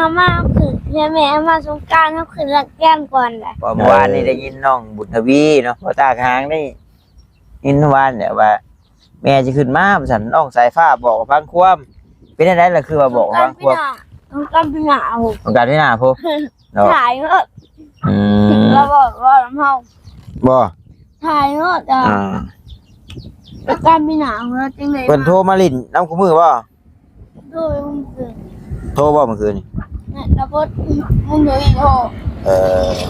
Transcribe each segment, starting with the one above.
ເຮົາມາ ເຮົາຂຶ້ນ ເທື່ອແມ່ເຮົາມາສົງການ ເຮົາຂຶ້ນຫຼັກແກ່ນກ່ອນແຫຼະ. ເພາະເມື່ອວານນີ້ ເອີ ໄດ້ຍິນນ້ອງບຸນທະວີເນາະ ພໍ່ຕາກະຫາງ ໄດ້ຍິນເມື່ອວານແຫຼະວ່າ ແມ່ຊິຂຶ້ນມາວ່າຊັ້ນ ນ້ອງສາຍຟ້າບອກໃຫ້ຟັງຄວາມ. ເປັນຈັ່ງໃດລະ ຄືວ່າບອກໃຫ້ຟັງຄວາມ? ສົງການປີໜ້າພຸ້ນ ສົງການປີໜ້າພຸ້ນເນາະ. ຖ່າຍເນາະ ອືມ ລາວເວົ້າ ເວົ້ານຳເຮົາ ບໍ່? ຖ່າຍເນາະ ອ່າ ສາຍຟ້າ ມີໜ້າຫົວຈັ່ງໃດ ເພິ່ນໂທມາຫຼິ້ນນຳຄູ່ມື້ບໍ່? ໂທມື້ຄືນ ໂທບໍ່ມື້ຄືນນີ້? ແມ່ນລະເພິ່ນ ມັນຢູ່ອີກໂທ. ເອີ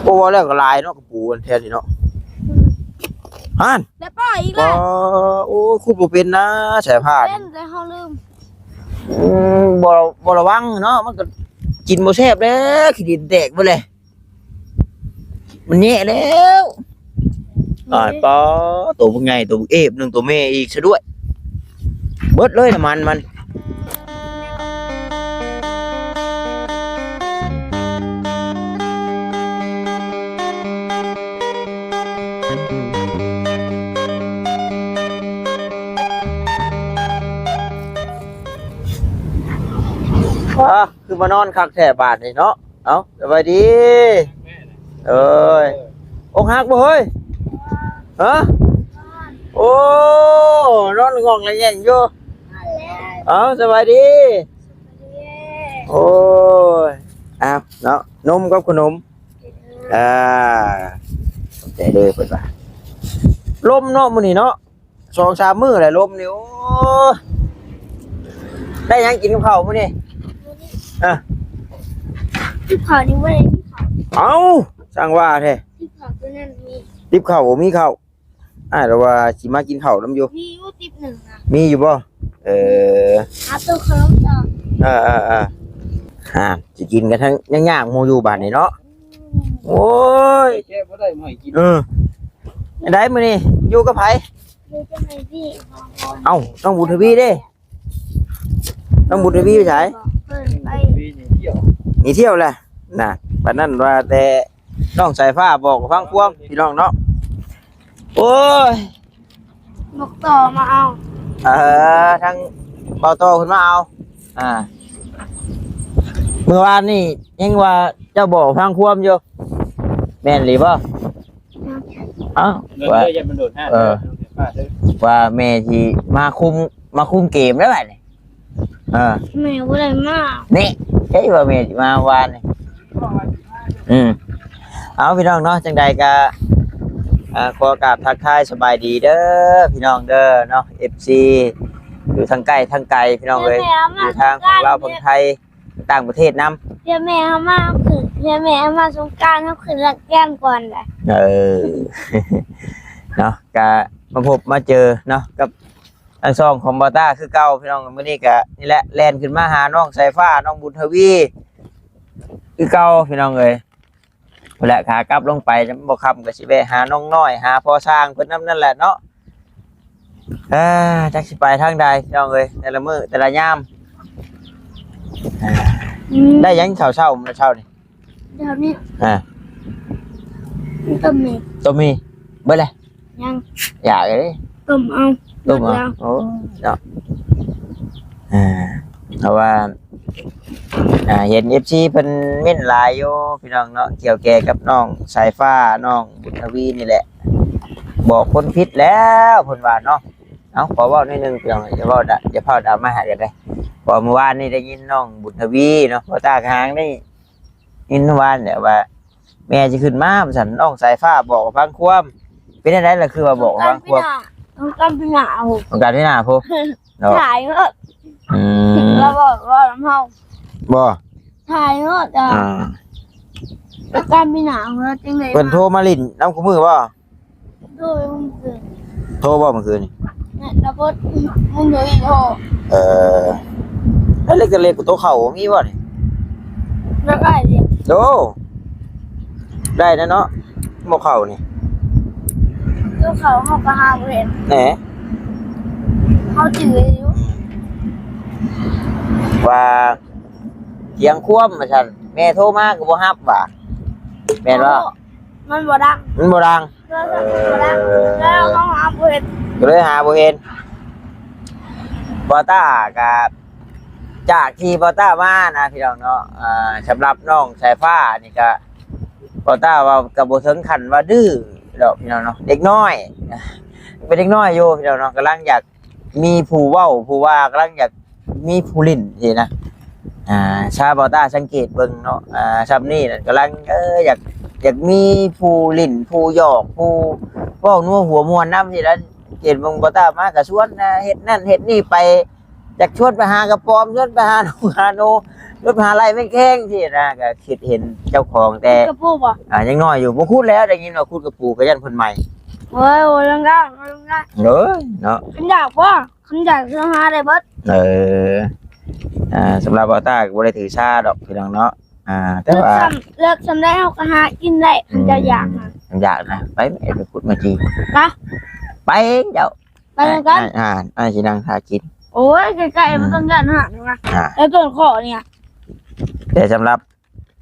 ໂອ້ ເວົ້າແລ້ວກໍຫຼາຍເນາະ ກະປູແຖວນີ້ເນາະ. ອືມ ຫັ້ນ ໄດ້ປ້າອີກແລ້ວ. ໂອ້ ຂຸດບໍ່ເປັນນະ ສາຍຟ້າ ເປັນ ແຕ່ເຮົາລືມ. ອືມ ບໍ່ ບໍ່ລະວັງເນາະ ມັນກໍກິນບໍ່ແຊບແລ້ວ ຂີ້ດິນແຕກເບິດແລ້ວ. ມັນແຍ່ແລ້ວ. ຕາຍ ປ້າ ໂຕບັກໃຫຍ່ ໂຕບັກເອບໜຶ່ງ ໂຕແມ່ອີກຊະດ້ວຍ. ເບິດເລີຍນ້ຳມັນມັນ. ອ້າ ຄືມານອນຄັກແທ້ບາດນີ້ເນາະ. ເອົ້າ ສະບາຍດີ. ເອີຍ ອົກຫັກບໍ່ເຮີ້ຍ? ຮະ? ໂອ້ ນອນງອງລະແຍງຢູ່. ເອົ້າ ສະບາຍດີ. ໂອ້ຍ ອ້າວ ເນາະ ນົມກັບຂະໜົມ. ອ່າ ຂອບໃຈເດີ ເພິ່ນວ່າ ລົມເນາະມື້ນີ້ເນາະ. ສອງສາມມື້ແຫຼະລົມນີ້. ໂອ້ ໄດ້ຫຍັງກິນກັບເຂົ້າມື້ນີ້? ອາ ຕິບເຂົ້ານີ້ບໍ່ໄດ້ກິນເຂົ້າ. ເອົ້າ ຊ່າງວ່າແທ້. ຕິບເຂົ້າຕົວນັ້ນມີ ຕິບເຂົ້າບໍ່ມີເຂົ້າ. ອ້າຍລາວວ່າຊິມາກິນເຂົ້ານຳຢູ່. ມີຢູ່ຕິບໜຶ່ງນະ. ມີຢູ່ບໍ່? ເອີ ຫາໂຕຂະໜົມຕໍ່. ເອີໆ ຊິກິນກັນທັງຍາກໆ ໝູ່ຢູ່ບາດນີ້ເນາະ. ໂອ້ຍ ແກະບໍ່ໄດ້ ບໍ່ໃຫ້ກິນ. ເອີ ຈັ່ງໃດມື້ນີ້ຢູ່ກັບໃຜ? ຢູ່ກັບແມ່ພີ່ສອງຄົນ. ເອົ້າ ນ້ອງບຸນທະວີເດ້? ນ້ອງບຸນທະວີໄປໃສ? ເພິ່ນໄປ ໜີທ່ຽວ ໜີທ່ຽວແຫຼະນະ. ປານນັ້ນວ່າແຕ່ນ້ອງສາຍຟ້າບອກໃຫ້ຟັງຄວາມ ພີ່ນ້ອງເນາະ. ໂອ້ຍ ບັກຕໍ່ມາເອົາ. ເອີ ທາງບ່າວຕໍ່ເພິ່ນມາເອົາ. ອ່າ ມື້ວານນີ້ຍັງວ່າເຈົ້າບອກໃຫ້ຟັງຄວາມຢູ່ ແມ່ນອີ່ຫຼີບໍ່? ເອົ້າ ເອີ ວ່າແມ່ຊິມາຄຸມ ມາຄຸມເກມແລ້ວບາດນີ້. ເອີ ແມ່ບໍ່ໄດ້ມາ ນີ້ ເອີ ວ່າແມ່ຊິມາວານນີ້. ອືມ ເອົາ ພີ່ນ້ອງເນາະ ຈັ່ງໃດກໍ ອ່າ ຂໍກາບທັກທາຍສະບາຍດີເດີ ພີ່ນ້ອງເດີເນາະ ເອັຟຊີ ຢູ່ທາງໃກ້ທາງໄກ ພີ່ນ້ອງເອີຍ ຢູ່ທາງຝັ່ງລາວ ຝັ່ງໄທ ຕ່າງປະເທດນຳ. ເພື່ອແມ່ເຮົາມາ ເພື່ອແມ່ເຮົາມາສົງການ ເຮົາຂຶ້ນຫຼັກແກ່ນກ່ອນແຫຼະ. ເອີ ເນາະ ກະມາພົບມາເຈີເນາະ ກັບທາງຊ່ອງຂອງບ່າວຕ້າຄືເກົ່າ ພີ່ນ້ອງ. ມື້ນີ້ກະນີ້ແຫຼະ ແລ່ນຂຶ້ນມາຫານ້ອງສາຍຟ້າ ນ້ອງບຸນທະວີຄືເກົ່າ ພີ່ນ້ອງເອີຍ. ພຸ້ນແຫຼະ ຂາກັບລົງໄປ ບໍ່ຄ່ຳກໍຊິແວະຫານ້ອງນ້ອຍ ຫາພໍ່ຊ່າງເພິ່ນນຳນັ້ນແຫຼະເນາະ. ເອີ ຈັກຊິໄປທາງໃດ ພີ່ນ້ອງເອີຍ ແຕ່ລະມື້ແຕ່ລະຍາມ. ອືມ ໄດ້ຫຍັງເຂົ້າເຊົ້າມື້ເຊົ້ານີ້? ດຽວນີ້ ອ່າ ຕົ້ມໝີ່ ຕົ້ມໝີ່ ເບິດແລ້ວ? ຍັງ ຢາກເລີຍ ຕົ້ມເອົາ ຕົ້ມເອົາ ໝົດແລ້ວ. ໂອ້ ເນາະ ອ່າ ເພາະວ່າ ອ່າ ເຫັນເອັຟຊີເພິ່ນເມັ້ນຫຼາຍຢູ່ ພີ່ນ້ອງເນາະ ກ່ຽວແກ່ກັບນ້ອງສາຍຟ້າ ນ້ອງບຸນທະວີນີ້ແຫຼະ ບອກຄົນຜິດແລ້ວເພິ່ນວ່າເນາະ. ເອົ້າ ຂໍເວົ້າໜ້ອຍໜຶ່ງ ພີ່ນ້ອງ ຢ່າເວົ້າດະ ຢ່າເຝົ້າດຣາມາໃຫ້ກັນເດີ້. ເພາະວ່າມື້ວານນີ້ໄດ້ຍິນນ້ອງບຸນທະວີເນາະ ພໍ່ຕາກະຫາງ ໄດ້ຍິນວານແຫຼະວ່າ ແມ່ຊິຂຶ້ນມາວ່າຊັ້ນ ນ້ອງສາຍຟ້າບອກໃຫ້ຟັງຄວາມ. ເປັນຈັ່ງໃດລະ ຄືວ່າບອກໃຫ້ຟັງຄວາມ? ສົງການປີໜ້າພຸ້ນ ສົງການປີໜ້າພຸ້ນເນາະ. ຖ່າຍເນາະ ອືມ ລາວເວົ້າ ເວົ້ານຳເຮົາ ບໍ່? ຖ່າຍເນາະ ອ່າ ສົງການປີໜ້າເຮົາຈັ່ງໃດ ເພິ່ນໂທມາຫຼິ້ນນຳຄູ່ມື້ບໍ່? ໂທມື້ຄືນ ໂທບໍ່ມື້ຄືນນີ້? ແມ່ນລະເພິ່ນ ມັນຢູ່ອີກໂທ. ເອີ ແລ້ວເລັກແຕ່ເລັກກວ່າໂຕເຂົ້າມີບໍ່ນີ້? ບໍ່ໄດ້ເດ. ໂອ້ ໄດ້ນະເນາະ ບໍ່ເຂົ້ານີ້ ໂຕເຂົ້າເຮົາກໍຫາບໍ່ເຫັນ. ແໜ ເຮົາຈື່ຢູ່ ວ່າທຽງຄວາມວ່າຊັ້ນ ແມ່ໂທມາກໍບໍ່ຮັບວ່າ ແມ່ນບໍ່? ມັນບໍ່ດັງ ມັນບໍ່ດັງ ໂທລະສັບມັນບໍ່ດັງ ເອີ ແລ້ວເຮົາຫາບໍ່ເຫັນ ກໍເລີຍຫາບໍ່ເຫັນ. ບ່າວຕ້າກະ ຈາກທີ່ບ່າວຕ້າມານະພີ່ນ້ອງເນາະ ອ່າ ສຳລັບນ້ອງສາຍຟ້ານີ້ກະ ບ່າວຕ້າວ່າກະບໍ່ເຖິງຂັ້ນວ່າດື້ດອກພີ່ນ້ອງເນາະ ເດັກນ້ອຍ ເປັນເດັກນ້ອຍຢູ່ພີ່ນ້ອງເນາະ ກຳລັງຢາກມີຜູ້ເວົ້າຜູ້ວ່າ ກຳລັງຢາກມີຜູ້ຫຼິ້ນຊີ້ນະ ອ່າ ຊາບ່າວຕ້າສັງເກດເບິ່ງເນາະ ອ່າ ຊ່ຳນີ້ນະ ກຳລັງ ເອີ ຢາກ ຢາກມີຜູ້ຫຼິ້ນຜູ້ຫຍອກຜູ້ເວົ້ານົວຫົວມ່ວນນຳຊີ້ນະ ເຫັນເບິ່ງບ່າວຕ້າມາກະຊວນນະ ເຮັດນັ້ນເຮັດນີ້ໄປ ຢາກຊວນໄປຫາກະປອມ ຊວນໄປຫານົກຫາໜູ ຊວນໄປຫາໄລ່ແມງແຄງຊີ້ນະ ກະຄິດເຫັນເຈົ້າຂອງແຕ່ ກະປູບໍ່ ອ່າ ຍັງນ້ອຍຢູ່ ບໍ່ຂຸດແລ້ວ ໄດ້ຍິນວ່າຂຸດກະປູກະຢ້ານເພິ່ນໄໝ້ ໂອ້ຍ ບໍ່ຕ້ອງຢ້ານ ບໍ່ຕ້ອງຢ້ານ ເອີຍເນາະ ຄັນຢາກບໍ່ ຄັນຢາກຊິຫາໄດ້ເບິດ ເອີ ອ່າ ສຳລັບບ່າວຕ້າກະບໍ່ໄດ້ຖືຊາດອກພີ່ນ້ອງເນາະ ອ່າ ແຕ່ວ່າ ເລິກຊ່ຳ ເລິກຊ່ຳໃດເຮົາກະຫາກິນໄດ້ ຄັນເຈົ້າຢາກນະ ຄັນຢາກນະ ໄປແມ່ ໄປຂຸດມາຈີ ໄປ ໄປເຈົ້າ ໄປນຳກັນ ອ້າຍ ອ້າຍຊິນັ່ງຖ້າກິນ ໂອ້ຍ ໃກ້ໆ ອືມ ບໍ່ຕ້ອງຢ້ານຫາກນະ ອ່າ ແຕ່ຕົ້ນຄໍ້ນີ້ ແຕ່ສຳລັບ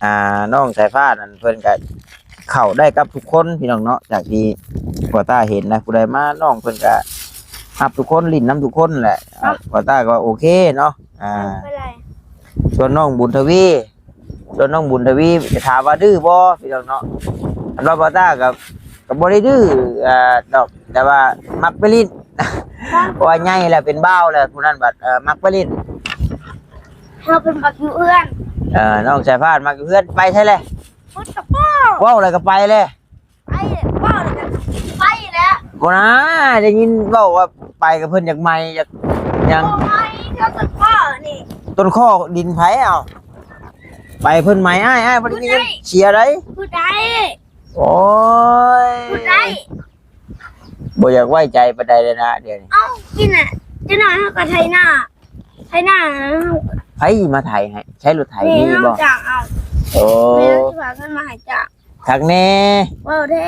ອ່າ ນ້ອງສາຍຟ້ານັ້ນ ເພິ່ນກະເຂົ້າໄດ້ກັບທຸກຄົນພີ່ນ້ອງເນາະ ຈາກທີ່ບ່າວຕ້າເຫັນນະ ຜູ້ໃດມານ້ອງເພິ່ນກະຮັບທຸກຄົນ ຫຼິ້ນນຳທຸກຄົນແຫຼະ ອ່າ ບ່າວຕ້າກະວ່າໂອເຄເນາະ ອ່າ ບໍ່ເປັນໄປໄດ້ ສ່ວນນ້ອງບຸນທະວີ ສ່ວນນ້ອງບຸນທະວີ ຈະຖາມວ່າດື້ບໍ່ພີ່ນ້ອງເນາະ ສຳລັບບ່າວຕ້າກະ ກະບໍ່ໄດ້ດື້ ອ່າ ດອກ ແຕ່ວ່າມັກໄປຫຼິ້ນ ເພາະວ່າໃຫຍ່ແລ້ວ ເປັນບ່າວແລ້ວ ຜູ້ນັ້ນບັດ ເອີ ມັກໄປຫຼິ້ນ ເຮົາເປັນມັກຢູ່ເຮືອນ ເອີ ນ້ອງສາຍຟ້າມັກຢູ່ເຮືອນ ໄປໃສແຫຼະ ພຸດກະໂປ້ ເວົ້າແລ້ວກະໄປແຫຼະ ໄປແຫຼະ ເວົ້າແລ້ວກະໄປແຫຼະ ບໍ່ນາ ໄດ້ຍິນເວົ້າວ່າໄປກະເພິ່ນຢາກໄໝ້ ຢາກຫຍັງ ບໍ່ໄໝ້ ເຂົາຕົ້ນຄໍ້ນີ້ ຕົ້ນຄໍ້ດິນໃຜເອົາ ໄປເພິ່ນໄໝ້ ອ້າຍ ອ້າຍບໍ່ໄດ້ມີເງິນເສຍໃດ ຜູ້ໃດ ໂອ້ຍ ບໍ່ຢາກໄວ້ໃຈປານໃດເລີຍນະ ດຽວນີ້ ເອົ້າ ກິນນະ ຈັກໜ້ອຍເຮົາກະໄຖນາ ໄຖນາ ໃຜຊິມາໄຖໃຫ້ ໃຊ້ລົດໄຖມີບໍ່ ຈ້າງເອົາ ໂອ້ ແມ່ຊິພາເງິນມາໃຫ້ຈ້າງ ຄັກແນ່ ເວົ້າແທ້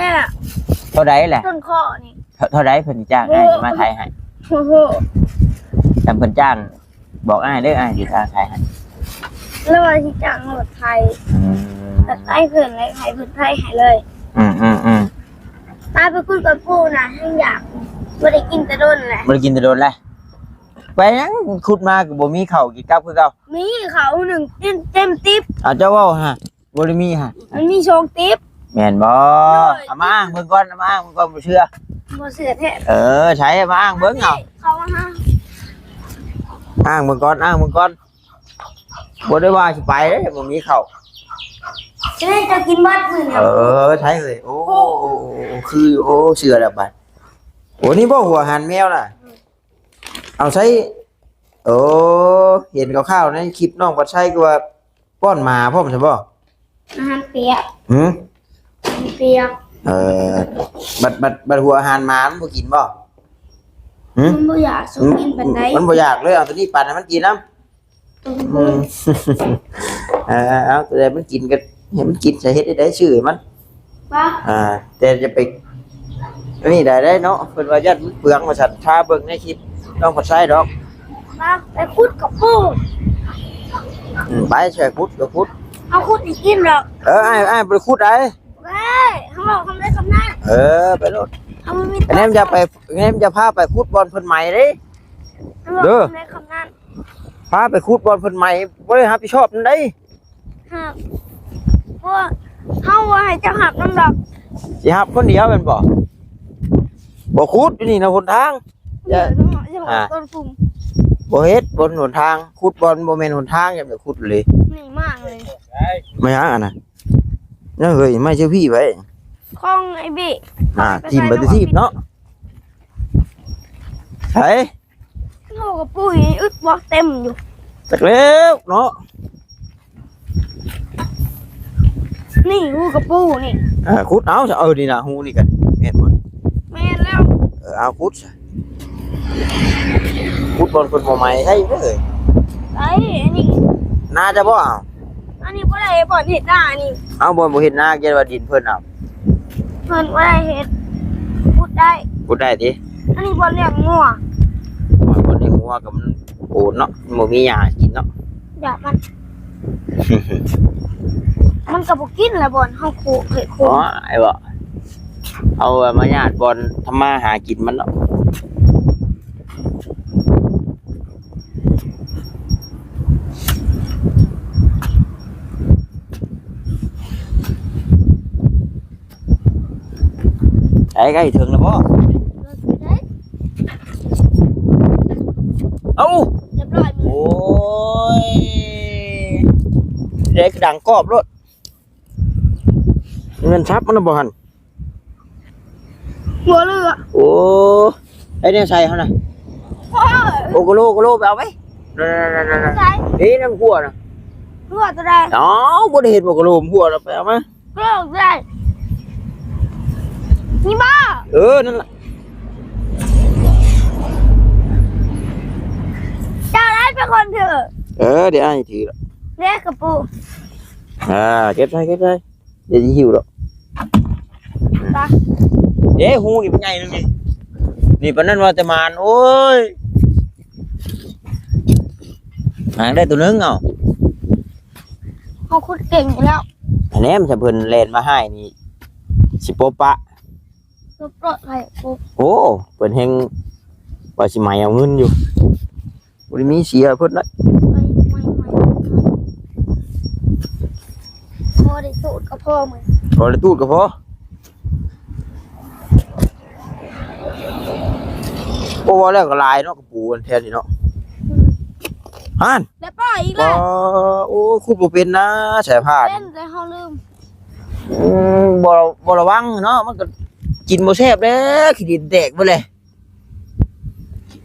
ເທົ່າໃດແຫຼະ ຕົ້ນຄໍ້ນີ້ ເທົ່າ ເທົ່າໃດເພິ່ນຈ້າງ ໂອ້ ອ້າຍຊິມາໄຖໃຫ້ ໂອ້ໂຫ ຄັນເພິ່ນຈ້າງ ບອກອ້າຍເດີ ອ້າຍຊິພາໄຖໃຫ້ ແລ້ວວ່າຊິຈ້າງລົດໄຖ ອືມ ແລ້ວໄຖເພິ່ນ ແລ້ວໃຫ້ເພິ່ນໄຖໃຫ້ເລີຍ ອືມໆໆ ຕາຍໄປຂຸດກະປູນະ ຍັງຢາກ ບໍ່ໄດ້ກິນແຕ່ດົນແຫຼະ ບໍ່ໄດ້ກິນແຕ່ດົນແຫຼະ ໄປຫຍັງຂຸດມາກະບໍ່ມີເຂົ້າກິນກັບຄືເກົ່າ ມີເຂົ້າໜຶ່ງເຕັມ ເຕັມຕິບ ເອົາ ເຈົ້າເວົ້າຫະ ບໍ່ໄດ້ມີຫະ ມັນມີສອງຕິບ ແມ່ນບໍ່ ໂດຍ ເອົາມາອ້າງເບິ່ງກ່ອນ ເອົາມາອ້າງເບິ່ງກ່ອນ ບໍ່ເຊື່ອ ບໍ່ເຊື່ອແທ້ ເອີ ໃສ ເອົາມາອ້າງເບິ່ງເອົາ ເຂົ້າມາຫາ ອ້າງເບິ່ງກ່ອນ ອ້າງເບິ່ງກ່ອນ ບໍ່ໄດ້ວ່າຊິໄປເດ້ ບໍ່ມີເຂົ້າ ຈະໃຫ້ເຈົ້າກິນເບິດມື້ນີ້ ເອີ ໃສເອີຍ ໂອ້ ໂອ້ ໂອ້ ໂອ້ ຄື ໂອ້ ເຊື່ອແລ້ວບັດ ໂອ້ ນີ້ບໍ່ຫົວອາຫານແມວນະ ເອົາໃສ່ ໂອ້ ເຫັນຄ່າວໆໃນຄລິບນ້ອງພັດໄຊຄືວ່າປ້ອນໝາພ້ອມຊັ້ນບໍ່ ອາຫານປຽກ ຫື ອາຫານປຽກ ເອີ ບັດ ບັດ ບັດຫົວອາຫານໝາມັນບໍ່ກິນບໍ່ ຫື ມັນບໍ່ຢາກ ມັນ ກິນປານໃດ ມັນບໍ່ຢາກເລີຍ ເອົາໂຕນີ້ປັ່ນໃຫ້ມັນກິນນຳ ອືມ ເອີ ເອົາ ແຕ່ມັນກິນກະໃຫ້ມັນກິນ ຈະເຮັດໃດໄດ້ ຊື້ໃຫ້ມັນ ປະ ອ່າ ແຕ່ຈະໄປ ອັນນີ້ໄດ້ ໄດ້ເນາະ ເພິ່ນວ່າຢ້ານມັນເປືອງວ່າຊັ້ນ ຖ້າເບິ່ງໃນຄລິບນ້ອງພັດໄຊດອກ ປະ ໄປຂຸດກະປູ ອືມ ໄປ ຊ່ວຍຂຸດກະຂຸດ ເຮົາຂຸດໃຫ້ກິນດອກ ເອີ ອ້າຍ ອ້າຍບໍ່ໄດ້ຂຸດໃດ ເອີ ເຮົາເວົ້າຄຳໃດຄຳນັ້ນ ເອີ ໄປໂລດ ເຮົາບໍ່ມີ ແນມຢ່າໄປ ແນມຢ່າພາໄປຂຸດບ່ອນເພິ່ນໄໝ້ເດ້ ເຮົາເວົ້າ ເດີ ຄຳໃດຄຳນັ້ນ ພາໄປຂຸດບ່ອນເພິ່ນໄໝ້ ບໍ່ໄດ້ຮັບຜິດຊອບນຳໃດ ຮະ ເພາະວ່າເຮົາບໍ່ໃຫ້ເຈົ້າຮັບນຳດອກ ຊິຮັບຄົນດຽວແມ່ນບໍ່ ບໍ່ຂຸດຢູ່ນີ້ນະຫົນທາງ ດຽວເນາະ ຢ່າ ອ່າ ຕົ້ນຂຸມ ບໍ່ເຮັດ ບົນຫົນທາງ ຂຸດບ່ອນບໍ່ແມ່ນຫົນທາງ ຢ່າໄປຂຸດເລີຍ ນີ້ມາກເລີຍ ມາຫຍັງອັນນະ ຍັງເຮີ້ຍ ໄມ້ເຊລພີໄວ້ ຂອງໄອ້ບີ ອ່າ ຖິ້ມໄປແຕ່ທີບເນາະ ໃສ ໂອ້ ກະປຸ້ຍອຶດບໍ່ເຕັມຢູ່ ຈັກແລ້ວເນາະ ນີ້ຮູກະປູນີ້ ອ່າ ຂຸດເອົາຊະ ເອີ ນີ້ນະ ຮູນີ້ກະແມ່ນບໍ່ ແມ່ນແລ້ວ ເອີ ເອົາຂຸດຊະ ຂຸດບ່ອນເພິ່ນບໍ່ໄໝ້ໃສ່ເດີ ໄດ້ ອັນນີ້ ນາຈະບໍ່ເອົາ ອັນນີ້ບໍ່ໄດ້ບ່ອນເຮັດນານີ້ ເອົາ ບ່ອນບໍ່ເຮັດນາ ເຮັດວ່າດິນເພິ່ນເອົາ ເພິ່ນບໍ່ໄດ້ເຮັດ ຂຸດໄດ້ ຂຸດໄດ້ຕິ ອັນນີ້ບ່ອນລ້ຽງງົວ ບ່ອນລ້ຽງງົວກະມັນໂອນເນາະ ມັນບໍ່ມີຫຍ້າໃຫ້ກິນເນາະ ຢາກມັນ ມັນກະບໍ່ກິນແຫຼະ ບ່ອນເຮົາໂຄ ເອີ ໂຄ ໂອ້ຍ ບໍ່ ເອົາມາຍາດບ່ອນທຳມາຫາກິນມັນເນາະ. ເ ໃກ້ໆເຖິງແລ້ວບໍ່? ເອົ້າ ຮຽບຮ້ອຍ ໂອ້ຍ ໄດ້ດັງກອບໂລດ. ເງິນສັບມັນນະບໍ່ຫັ້ນ? ບໍ່ເຫຼືອ. ໂອ້ ໄດ້ແນວໃສ່ເຮົານະ. ໂອ້ ໂກໂລ ໂກໂລ ໄປເອົາໄປ. ໃສ່ ເອີ ນ້ຳຂົ້ວນະ. ຂົ້ວຕົວໃດ? ເອົ້າ ບໍ່ໄດ້ເຮັດບໍ່ ໂກໂລ ຂົ້ວລະ ໄປເອົາມາ. ໂກໂລໃສ່ ນີ້ບໍ່? ເອີ ນັ້ນລະ. ເຈົ້າໄດ້ເປັນຄົນຖື. ເອີ ດຽວອ້າຍຖື. ເດ້ກະປຸ. ອ່າ ເກັບໃສ່ ເກັບໃສ່ ດຽວຊິຫິ້ວດອກ. ໄປ ເດ້ ຮູນີ້ມັນໃຫຍ່ໜຶ່ງນີ້ ນີ້ປານນັ້ນວ່າແຕ່ໝານ. ໂອ້ຍ ຫາໄດ້ໂຕໜຶ່ງ. ເອົາ ເຮົາຂຸດເກັ່ງຢູ່ແລ້ວ. ແນມຊະ ເພິ່ນແລ່ນມາຫາຍນີ້ ຊິປົບປະ. ລົບໂລດໃຫ້ປຸ. ໂອ້ ເພິ່ນແຮ່ງວ່າຊິໄໝເອົາເງິນຢູ່. ບໍ່ໄດ້ມີເສຍເພິ່ນນະ. ໄໝ ໄໝ ໄໝ ພໍໄດ້ຕູດກໍພໍມື້ ພໍໄດ້ຕູດກໍພໍ. ໂອ້ ວ່າແລ້ວກໍຫຼາຍເນາະ ກະປູອັນແຖວນີ້ເນາະ. ອືມ ຫັ້ນ ແລ້ວປ່ອຍອີກແລ້ວ. ໂອ້ ຂຸດບໍ່ເປັນນະ ສາຍພານ. ເປັນ ແຕ່ເຮົາລືມ. ອືມ ບໍ່ ບໍ່ລະວັງເນາະ ມັນກໍກິນບໍ່ແຊບແລ້ວ ຂີ້ດິນແຕກເບິດແລ້ວ.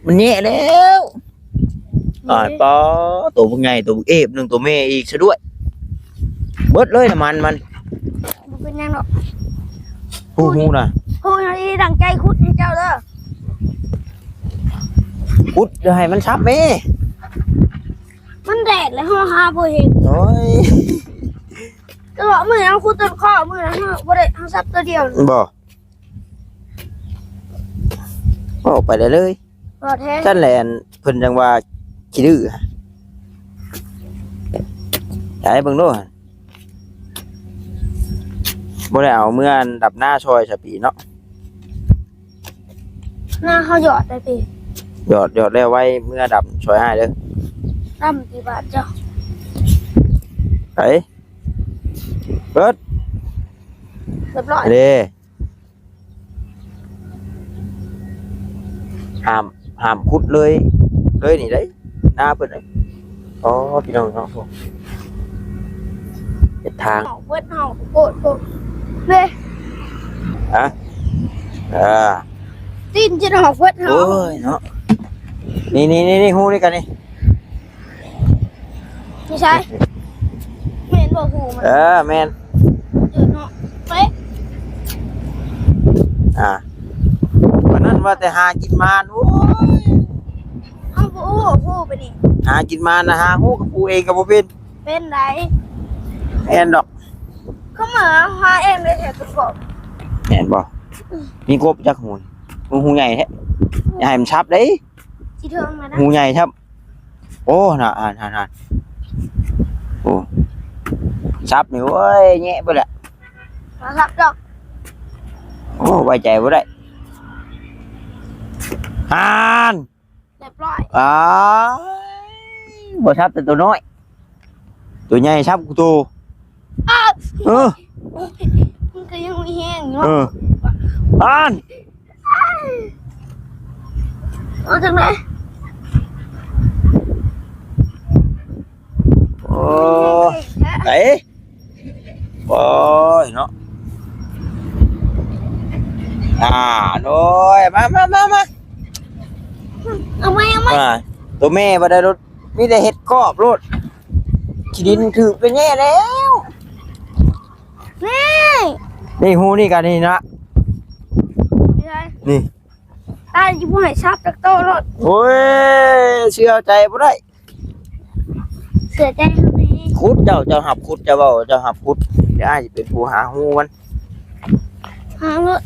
ມັນແຍະແລ້ວ. ຕາຍ ປ້າ ໂຕບັກໃຫຍ່ ໂຕບັກເອບໜຶ່ງ ໂຕແມ່ອີກຊະດ້ວຍ. ເບິດເລີຍນ້ຳມັນມັນ. ບໍ່ເປັນຫຍັງດອກ. ຮູ້ ຮູ້ນະ ຮູ້ນະ ທີ່ຕັ້ງໃຈຂຸດໃຫ້ເຈົ້າເດີ. ຂຸດ ຢ່າໃຫ້ມັນສັບແມ້. ມັນແດດແລ້ວ ເຮົາຫາບໍ່ເຫັນ. ໂອ້ຍ ຕະຫຼອດມື້ເຮົາຂຸດຈົນຄໍ້ ມື້ນັ້ນເຮົາບໍ່ໄດ້ ເຮົາສັບຕົວດຽວ. ບໍ່ ເວົ້າໄປໄດ້ເລີຍ. ບໍ່ແທ້ ຊັ້ນແຫຼະ ເພິ່ນຈັ່ງວ່າຂີ້ດື້. ໃຫ້ເບິ່ງດູ ບໍ່ໄດ້ເອົາເມືອດຳນາຊ່ອຍສະປີເນາະ. ນາເຮົາຢອດໄດ້ຕິ ຢອດ ຢອດແລ້ວໄວ້ເມືອດຳຊ່ອຍອ້າຍເດີ. ດຳຕິບາດເຈົ້າ. ໄປ ເປີດ ຮຽບຮ້ອຍເດ້. ຫ້າມ ຫ້າມຂຸດເລີຍ ເລີຍນີ້ໄດ໋ ນາເພິ່ນ. ອໍ ພີ່ນ້ອງເນາະ ເຮັດທາງ ເອົາເບິດເຮົາໂພດໂພດເດ້. ຮະ ເອີ ຕີນຈະອອກເບິດເຮົາ. ໂອ້ຍເນາະ ນີ້ ນີ້ ນີ້ ນີ້ ຮູນີ້ກັນນີ້. ນີ້ໃຊ່ ແມ່ນບໍ່ ຫູມັນ? ເອີ ແມ່ນ. ເອີເນາະ ເປະ. ອ່າ ປານນັ້ນວ່າແຕ່ຫາກິນມານ. ໂອ້ຍ ເຮົາບໍ່ຮູ້ ຫູໄປນີ້ ຫາກິນມານນະ ຫາຫູກັບຜູ້ເອງກໍບໍ່ເປັນ. ເປັນໄດ໋ ແມ່ນດອກ. ເຂົາມາຫາເອງໄດ້ແທ້ ຕົວກອບ ແມ່ນບໍ່? ອືມ ມີກົບຈັກຫູ ຫູໃຫຍ່ແທ້. ຢ່າໃຫ້ມັນສັບເດ້ ຊິເຖິງແລ້ວນະ ຫູໃຫຍ່ແທ້. ໂອ້ ນະ ຫັ້ນ ຫັ້ນ ຫັ້ນ ໂອ້ ສັບນີ້ ໂອ້ຍ ແຍະເບິດແຫຼະ ບໍ່ສັບດອກ. ໂອ້ ໄວ້ໃຈບໍ່ໄດ້ ຫັ້ນ ຮຽບຮ້ອຍ. ອ້າຍ ບໍ່ສັບແຕ່ໂຕນ້ອຍ ໂຕໃຫຍ່ສັບກູໂຕ. ອ້າວ ເອີ ມັນກໍຍັງມີແຮງຢູ່ເນາະ. ເອີ ຫັ້ນ ເອົາຈັ່ງໃດ? ໂອ້ ໄປ ໂອ້ຍເນາະ. ອ່າ ໂອ້ຍ ມາ ມາ ມາ ມາ ເອົາໃໝ່ ເອົາໃໝ່. ອ່າ ໂຕແມ່ບໍ່ໄດ້ໂລດ ມີແຕ່ເຮັດກອບໂລດ ຂີ້ດິນຖືກໄປແນ່ແລ້ວ. ນີ້ ນີ້ ຫູນີ້ກັນນີ້ນະ ນີ້ ຕາຍ ຊິບໍ່ໃຫ້ສັບຈັກໂຕໂລດ. ໂອ້ຍ ເຊື່ອໃຈບໍ່ໄດ້ ເຊື່ອໃຈເຮົາແດ່. ຂຸດ ເຈົ້າ ເຈົ້າຮັບຂຸດ ເຈົ້າເວົ້າ ເຈົ້າຮັບຂຸດ ດຽວອ້າຍຊິເປັນຜູ້ຫາຫູມັນ. ຫາໂລດ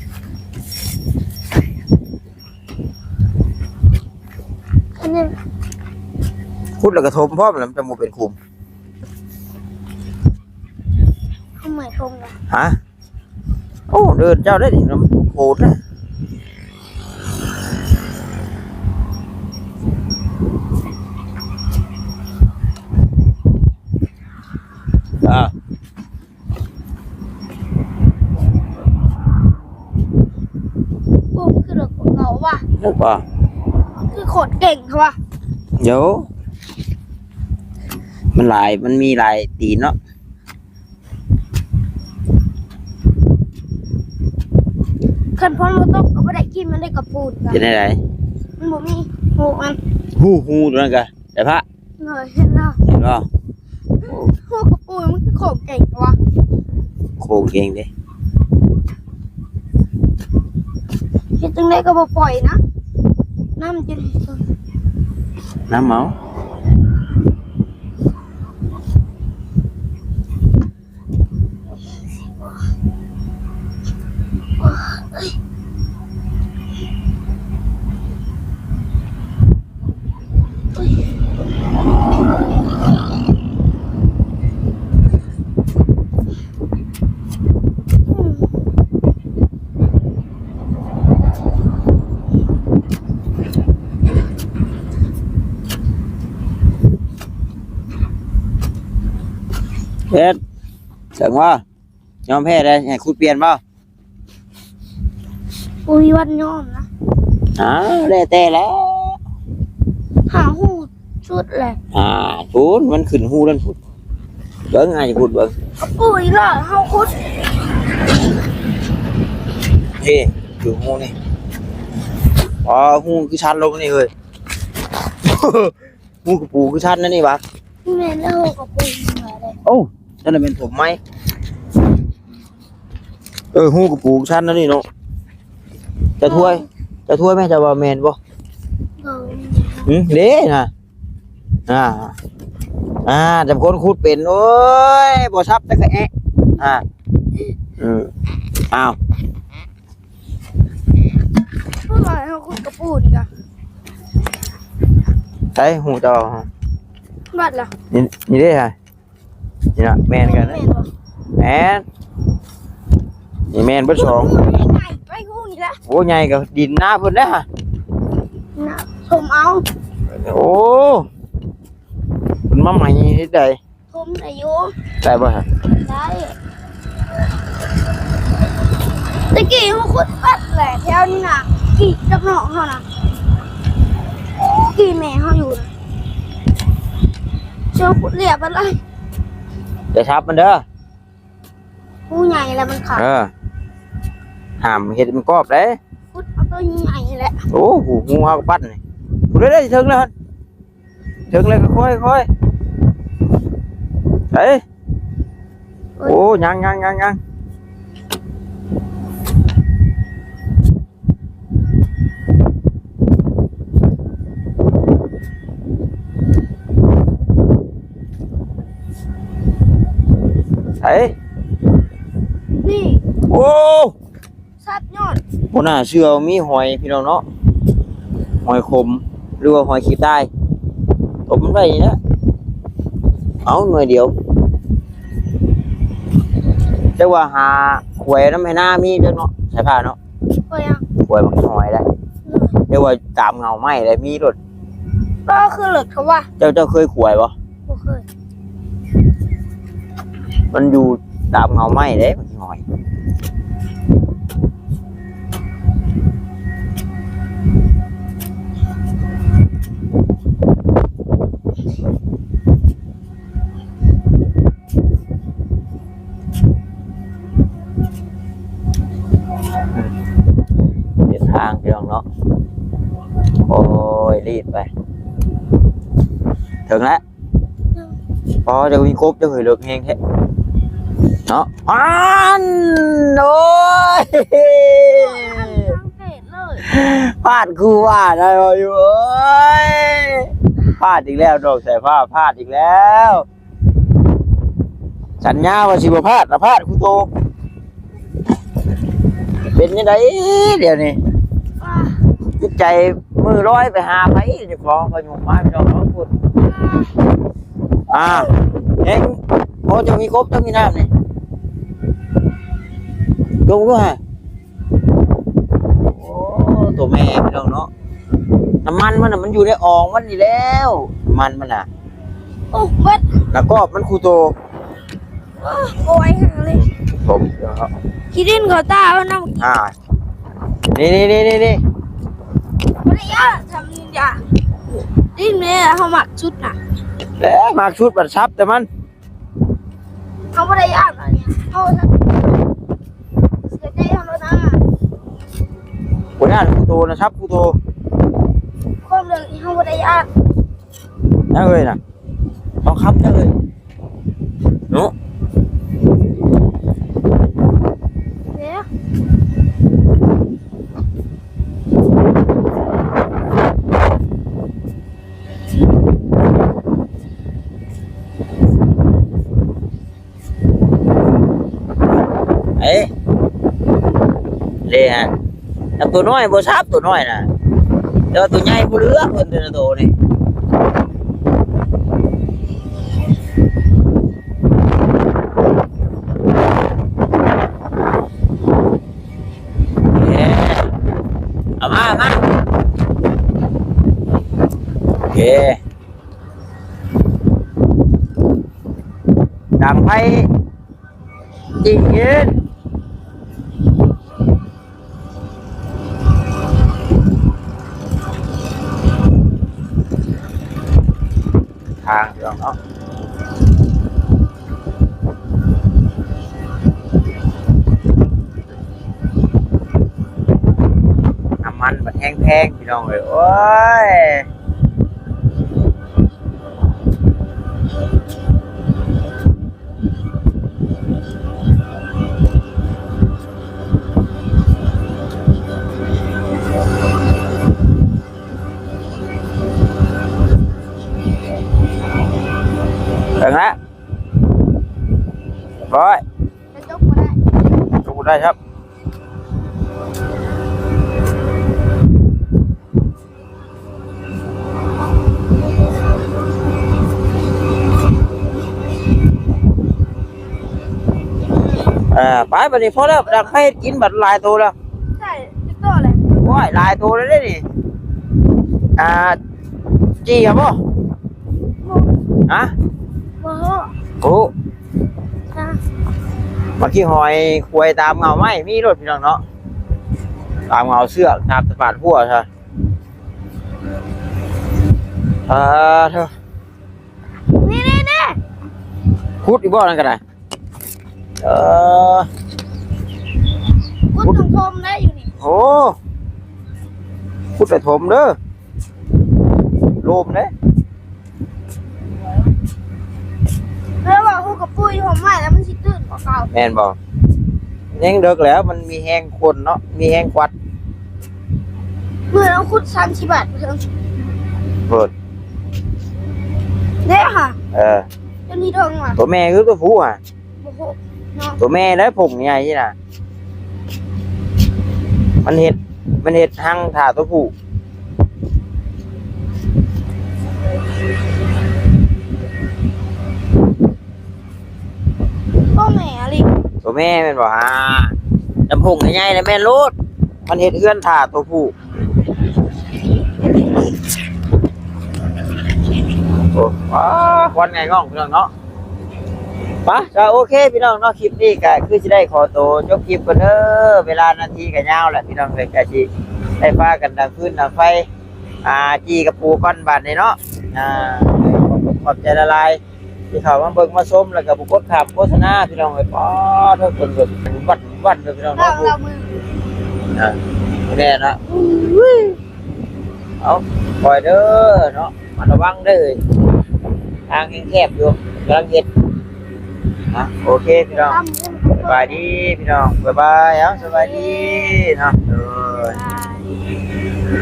ອັນນີ້ ຂຸດແລ້ວກໍຖົມພ້ອມ ແລ້ວມັນຈະບໍ່ເປັນຂຸມ. ເອົາໃໝ່ຖົມລະ ຮະ? ໂອ້ ເດີ່ນເຈົ້າໄດ້ນີ້ ນຳໂຄດນະ. ອ່າ ເລິກບໍ່? ຄືໂຄດເກັ່ງເທາະວະ. ໂຢ ມັນຫຼາຍ ມັນມີຫຼາຍຕີນເນາະ. ຄັນຝົນບໍ່ຕົກກໍບໍ່ໄດ້ກິນ ມັນໄດ້ກະປູນ. ເປັນຈັ່ງໃດ? ມັນບໍ່ມີຮູມັນ. ຮູ ຮູຕົວນັ້ນກະໄດ້ພະ. ໂດຍ ເຫັນແລ້ວ ເຫັນບໍ່? ໂອ້ ພວກກະປູນມັນຄືໂຄ້ງເກັ່ງວະ. ໂຄ້ງເກັ່ງເດ້. ເຮັດຈັ່ງໃດກໍບໍ່ປ່ອຍນະ. ນຳຈົນ ນຳເອົາ. ເຮັດ ເຊິ່ງວ່າ ຍອມແພ້ໄດ້ ໃຫ້ຂຸດປ່ຽນບໍ່? ບໍ່ມີວັນຍອມນະ. ອ້າວ ແລ້ວແຕ່ແຫຼະ ຫາຮູ້ສຸດແຫຼະ. ອ່າ ພຸ້ນ ມັນຂຶ້ນຮູນັ້ນພຸ້ນ. ເບິ່ງ ໃຫ້ຂຸດເບິ່ງ. ເອົາປຸ້ຍລະ ເຮົາຂຸດ. ເອີ ຢູ່ຮູນີ້. ອໍ ຮູຄືຊັນລົງນີ້ເຮີ້ຍ. ຮູກະປູຄືຊັນນັ້ນນີ້ຫວາ? ແມ່ນແລ້ວ ກະປູ. ໂອ້ ນັ້ນແມ່ນຖົມໄມ້. ເອີ ຮູກະປູຊັ້ນແນວນີ້ເນາະ. ຈະຖ້ວຍ ເອີ ຈະຖ້ວຍແມ່ນ ຈະວ່າແມ່ນບໍ່? ເອີ ຫຶ ເດ້ນະ. ອ່າ ອ່າ ຈຳຄົນຂຸດເປັນ. ໂອ້ຍ ບໍ່ຊັບຈັກກະແອະ. ອ່າ ເອີ ອ້າວ ເພາະວ່າເຮົາຂຸດກະປູນີ້ກະ ໃສ ຮູ້ເຈົ້າ? ວັດລະ ນີ້ ນີ້ເດ້ຫະ. ນີ້ນະ ແມ່ນກັນນະ. ແມ່ນບໍ່? ແມ່ນ ນີ້ແມ່ນເບິດສອງ. ໂອ້ ໃຫຍ່ໄປຮູ້ນີ້ລະ. ໂອ້ ໃຫຍ່ກະດິນນາເພິ່ນເດ້ຫະ. ນະ ຖົມເອົາ. ໂອ້ ເພິ່ນມາໃໝ່ເຮັດໃດ? ຖົມໄດ້ຢູ່. ໄດ້ບໍ່ຫະ? ໄດ້. ຕະກີ້ເຮົາຂຸດປັດແຫຼະ ແຖວນີ້ນະ ກີ້ກັບນ້ອງເຮົານະ ກີ້ແມ່ເຮົາຢູ່ນະ. ເຈົ້າຂຸດລຽບບັດລະ ຢ່າທັບມັນເດີ. ຮູ້ໃຫຍ່ແລ້ວມັນຂາດ. ເອີ ຫ້າມເຮັດໃຫ້ມັນກອບເດ້. ຂຸດເອົາໂຕໃຫຍ່ແຫຼະ. ໂອ້ ຫູເຮົາກະປັດນີ້ ພຸ້ນເດ້ ເຖິງແລ້ວ ເຖິງແລ້ວ ຄ່ອຍໆ ໄປ. ໂອ້ຍ ໂອ້ ຍັງ ຍັງ ຍັງ ຍັງ. ໃສ ນີ້ ໂອ້ ສັດຍອດ. ບໍ່ໜ້າເຊື່ອວ່າມີຫອຍພີ່ນ້ອງເນາະ ຫອຍຂົມ ຫຼືວ່າຫອຍຂີ້ຕາຍ. ຕົບມັນໄວ້ນີ້ນະ. ເອົາ ໜ່ວຍດຽວ ແຕ່ວ່າຫາຂວາຍນຳໄຮ່ນາມີເດີເນາະ ສາຍຟ້າເນາະ. ຂວາຍຫຍັງ? ຂວາຍບັກຫອຍໄດ໋. ແຕ່ວ່າຕາມເຫງົ້າໄມ້ໄດ໋ມີໂລດ. ກໍຄືເລິກເຂົາວ່າ. ເຈົ້າ ເຈົ້າເຄີຍຂວາຍບໍ່? ບໍ່ເຄີຍ. ມັນຢູ່ຕາມເຫງົ້າໄມ້ເດ້ ບັກຫອຍ. ເປັນທາງພີ່ນ້ອງເນາະ. ໂອ້ຍ ລີດໄປ ເຖິງແລ້ວ. ອໍ ເຈົ້າມີກົບ ເຈົ້າເຄີຍເລິກແຮງແທ້ເນາະ. ອັນ ໂອ້ຍ ພາດຄືວ່າໄດ້ຢູ່. ໂອ້ຍ ພາດອີກແລ້ວ ນ້ອງສາຍຟ້າ ພາດອີກແລ້ວ. ສັນຍາວ່າຊິບໍ່ພາດ ລະພາດຄູ່ໂຕ. ເປັນຈັ່ງໃດດຽວນີ້? ຈິດໃຈມືລອຍໄປຫາໃຜ? ເຈົ້າຂອງເຂົາຍົກມາພີ່ນ້ອງເນາະ. ພຸ້ນ ອ່າ ເຫັນ ໂອ້ ເຈົ້າມີກົບ ເຈົ້າມີນ້ຳນີ້ ຈົ່ງດູຫະ. ໂອ້ ໂຕແມ່ພີ່ນ້ອງເນາະ. ນ້ຳມັນມັນນະ ມັນຢູ່ໃນອ່ອງມັນນີ້ແລ້ວ ນ້ຳມັນມັນນະ. ໂອ້ ເບິດ ລະກອບມັນຄູ່ໂຕ. ໂອ້ຍ ໂອ້ຍ ເລີຍ ສົມເນາະ. ຂີ້ດິນເຂົ້າຕາເອົານຳ. ອ່າ ນີ້ໆ ນີ້ ນີ້ ນີ້. ຢ້ານ ທຳນີ້ຢ່າ ນີ້ແມ່ເຮົາມັກສຸດນະ ແຫຼະ ມັກສຸດບັດສັບແຕ່ມັນ ເຮົາບໍ່ໄດ້ຢ້ານອັນນີ້ ເຮົາເສຍໃຈເຮົາໂລດນະ ບໍ່ຢ້ານຄູ່ໂຕນະ ສັບຄູ່ໂຕ ຄວາມເລື່ອງນີ້ເຮົາບໍ່ໄດ້ຢ້ານ ນະເອີຍນະ ທອງຄຳນະເອີຍ ເນາະ ເດ້ ເອີ ເດ້ຮະ ຈັບຕົວນ້ອຍບໍ່ສັບ ຕົວນ້ອຍນະ ແຕ່ວ່າຕົວໃຫຍ່ບໍ່ເຫຼືອເພິ່ນແຕ່ລະໂຕນີ້ ເອີ ເອົາມາ ເອົາມາ ໂອເຄ. ດັງໄຟຈິ້ງເຢັນ ທາງເນາະ. ນ້ຳມັນບັດແຮງແພງພີ່ນ້ອງເອີຍ ໂອ້ຍ ເບິ່ງລະ ຮຽບຮ້ອຍ ກະຈົກບໍ່ໄດ້ ຈົກບໍ່ໄດ້ຄັບ. ເອີ ໄປ ບາດນີ້ພໍແລ້ວ ດັງໄຟເຮັດກິນ ບາດຫຼາຍໂຕແລ້ວ ໃຊ່ ຈັກໂຕແລ້ວ ໂອ້ຍ ຫຼາຍໂຕແລ້ວເດ້ນີ້ ອ່າ ຈີ່ເອົາບໍ່? ບໍ່ ຮະ? ບໍ່ຮູ້ ບໍ່ຮູ້ ມາຂີ້ຫອຍຄວາຍຕາມເຫງົ້າໄມ້ມີໂລດພີ່ນ້ອງເນາະ ຕາມເຫງົ້າເຊືອກ ຕາມຕະປາດຫົວຊະ ອ່າ ເທີ ນີ້ໆໆ ຂຸດອີກບໍ່ນັ້ນກະໄດ້? ເອີ ຂຸດຕ້ອງຖົມໄດ້ຢູ່ນີ້ ໂອ້ ຂຸດແລ້ວຖົມເດີ ໂລມເດ້ ແລ້ວວ່າຮູ້ກະປຸ້ຍຖົມໄວ້ແລ້ວມັນຊິຕື້ນກວ່າເກົ່າ ແມ່ນບໍ່? ຍັງເດິກແລ້ວ ມັນມີແຮງຄົນເນາະ ມີແຮງກວັດ ມື້ເຮົາຂຸດສາມສິບບາດ ເພິ່ນ ເດ້ຫະ ເອີ ຕົວນີ້ເຖິງຫວາ ຕົວແມ່ຄືຕົວຜູ້ຫະ? ບໍ່ຮູ້ເນາະ ຕົວແມ່ໄດ໋ ຜົງໃຫຍ່ນະ ມັນເຮັດ ມັນເຮັດຮັງຖ້າຕົວຜູ້ ຕົວແມ່ອີ່ຫຼີ ຕົວແມ່ແມ່ນບໍ່? ອ່າ ລຳໂພງໃຫຍ່ໆ ລະແມ່ນໂລດ ມັນເຮັດເຮືອນຖ້າຕົວຜູ້. ໂອ້ ວ້າ ຄວັນໄຫງ່ອງພີ່ນ້ອງເນາະ ປະ ກະໂອເຄພີ່ນ້ອງເນາະ ຄລິບນີ້ກະຄືຊິໄດ້ຂໍໂຕຈົບຄລິບກ່ອນເດີ ເວລານາທີກະຍາວແຫຼະພີ່ນ້ອງເອີຍ ກະຊິໄດ້ພາກັນດັງຟືນດັງໄຟ ອ່າ ຈີ່ກະປູກ່ອນບາດນີ້ເນາະ ອ່າ ຂອບໃຈຫຼາຍໆ ທີ່ເຂົ້າມາເບິ່ງມາຊົມ ແລ້ວກະບໍ່ກົດຂ້າມໂຄສະນາພີ່ນ້ອງເອີຍ ປາດໂທ້ ເບິ່ງເບິ່ງວັນວັນເດີພີ່ນ້ອງເນາະ ອ່າ ແນ່ນະ ເອົາ ຄ່ອຍເດີເນາະ ລະວັງເດີ ທາງແຄບໆຢູ່ ກຳລັງເຮັດ ອ່ະ ໂອເຄພີ່ນ້ອງ ສະບາຍດີພີ່ນ້ອງ ບາຍບາຍ ເອົາ ສະບາຍດີເນາະ ໂດຍ.